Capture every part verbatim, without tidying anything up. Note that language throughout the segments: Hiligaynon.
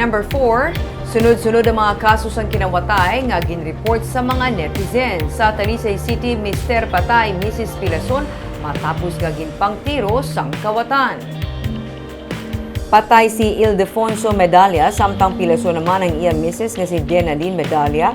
Number four, sunod-sunod ang mga kaso sang kinawatay nga ginreport sa mga netizen. Sa Talisay City, mister patay, misis pilason matapos nga ginpangtiro sang kawatan. Patay si Ildefonso Medalla, samtang pilason naman ang iya misis nga si Denalyn Medalla,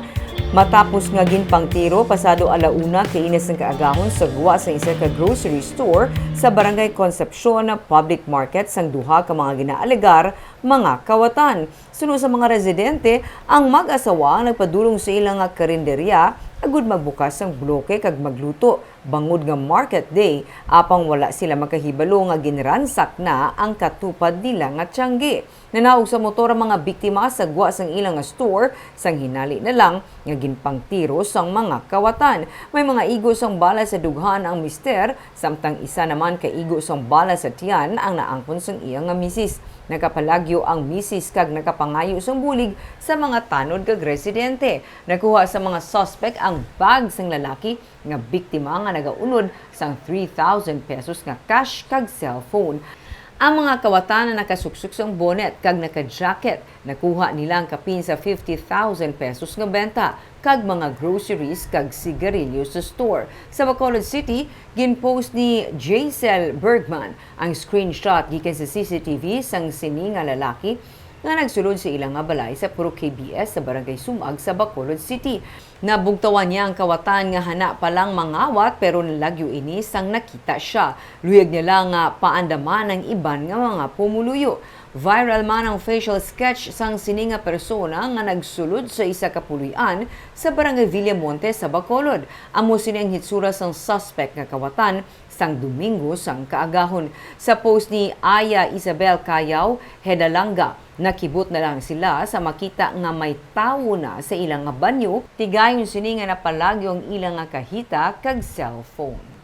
matapos nga ginpangtiro pasado ala una kaina sang kaagahon sa gwa sang isa ka grocery store sa Barangay Concepcion Public Market sang duha ka mga ginaalegar mga kawatan. Suno sa mga residente, ang mag-asawa ang nagpadulong sa ila nga karinderya agud magbukas sang bloke kag magluto bangod nga market day, apang wala sila makahibalo nga ginransak na ang katupad nila nga tiyanggi. Nanaog sa motor ang mga biktima sa gwa sang ila nga store, sang hinali na lang nga ginpangtiro sang mga kawatan. May mga igo sang bala sa dughan ang mister, samtang isa naman ka igo sang bala sa tiyan ang naangkon sang iya nga misis. Nakapalagyo ang misis kag nakapangayo sang bulig sa mga tanod kag residente. Nakuha sa mga suspek ang bag sang lalaki nga biktima nga nagaunod sang three thousand pesos nga cash kag cellphone. Ang mga kawatan nga nakasuksok sang bonnet kag naka-jacket, nakuha nila ang kapin sa fifty thousand pesos nga benta kag mga groceries kag sigarilyo sa store. Sa Bacolod City, ginpost ni Jacel Bergman ang screenshot gikan sa C C T V sang sini nga lalaki nga nagsulod sa ila nga balay sa Purok K B S sa Barangay Sumag sa Bacolod City. Nabugtawan niya ang kawatan nga hana pa lang mangawat, pero nalagyo ini sang nakita sia. Luyag niya lang nga paandaman ang iban nga mga pumuluyo. Viral man ang facial sketch sang sini nga persona nga nagsulod sa isa ka puloy-an sa Barangay Villamonte sa Bacolod. Amo sini ang hitsura sang suspect nga kawatan sang Domingo sang kaagahon. Sa post ni Aya Isabel Cayao Hedalanga, nakibot na lang sila sa makita nga may tawo na sa ila nga banyo. Tigayon sini nga napalagyo ang ila nga kahita kag cellphone.